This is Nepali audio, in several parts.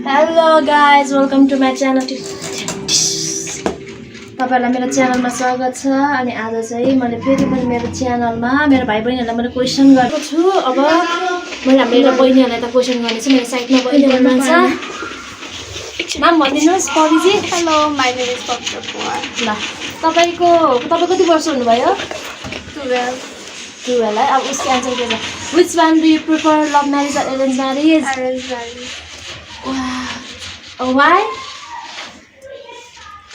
Hello guys, welcome to my channel. तपाईहरुलाई मेरो च्यानलमा स्वागत छ अनि आज चाहिँ मैले फेरि पनि मेरो च्यानलमा मेरो भाइ बहिनीहरुलाई मैले क्वेशन गरेको छु। अब मैले मेरो बहिनीहरुलाई त क्वेशन गर्ने छु। मेरो साइडमा बहिनी हुनुहुन्छ। नाम भनिदिनुस् पविजी। Hello, my name is Dr. Puar. ल तपाईँ कति वर्ष हुनुभयो? 12 है। अब उसको आन्सर के छ? Which one do you prefer, love marriage or arranged marriage? Arranged marriage. Why?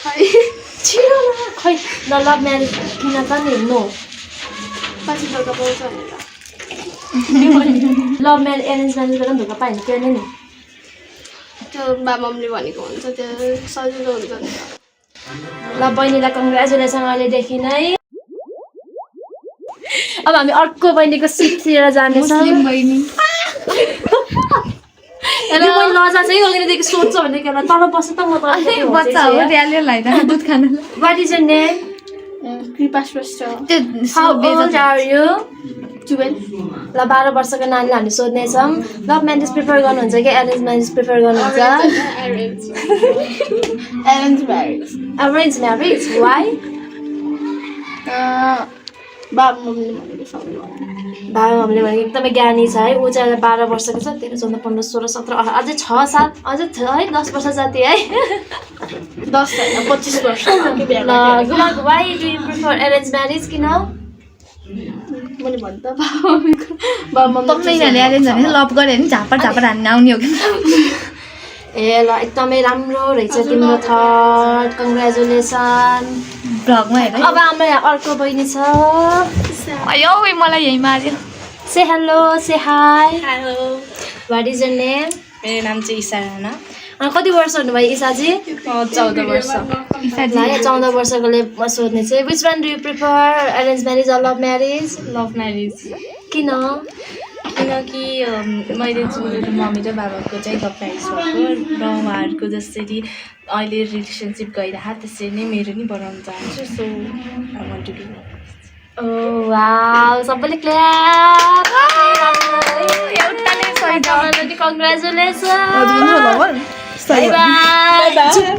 Hi. छिटो न खै ल लभ म्यारेज किन त नि नो पछि धोका पाउँछ भनेर लभ म्यारेज एरेन्ज म्यारेज गर्दा धोका पाएन त्यो नै नि त्यो बाबामले भनेको हुन्छ त्यो सजिलो हुन्छ नि ल बहिनीलाई कङ्ग्रेचुलेसन अहिलेदेखि नै। अब हामी अर्को बहिनीको सिटतिर जानेछौँ। मुस्लिम बहिनी यो बहिनी लजा चाहिँ अघिदेखि सोध्छ भने के होला तल बस्छ त म त बच्चा हो ल्याले लाइदा दुध खान What is your name? कृपा Shrestha How old are you? 12 ल 12 वर्षको नानीलाई हामी सोध्नेछौँ लभ म्यारेज प्रिफर गर्नुहुन्छ कि एरेन्ज म्यारेज प्रिफर गर्नुहुन्छ? Arranged marriage. Arranged marriage. Why? बाबामले भनेको सबैले बाबामले भनेको एकदमै ज्ञानी छ है। ऊ चाहिँ 12 वर्षको छ। 13, 14, 15, 16, 17, 18 अझै 6, 7 अझै छ है 10 वर्ष जति है। 10 हैन 25 वर्ष ल why do you prefer arranged marriage किन? मैले भन्छ बाबामले तपाईले एरेन्ज भने लभ गरे नि झापड हान्न आउने हो कि ए ल एकदमै राम्रो रहेछ तिम्रो थट कङ्ग्रेचुलेसन। भ्लगमा हेर अब हाम्रो यहाँ अर्को बहिनी छ। अयो मलाई यही मार्यो। Say hello say hi. Hello what is your name? मेरो नाम चाहिँ ईशा राणा। अनि कति वर्ष हुनुभयो ईशाजी? 14 वर्ष। ल 14 वर्षकोले म सोध्ने चाहिँ which one do you prefer arrange marriage or love marriage? Love marriage किन? किनकि मैले चाहिँ मेरो मम्मी र बाबाको चाहिँ लभ म्यारेज भएको र उहाँहरूको जसरी अहिले रिलेसनसिप गइरहेको त्यसरी नै मेरो नि बनाउन चाहन्छु। So I want to do wow सबैले क्ल्याप। एउटाले सही कङ्ग्रेचुलेसन। By by.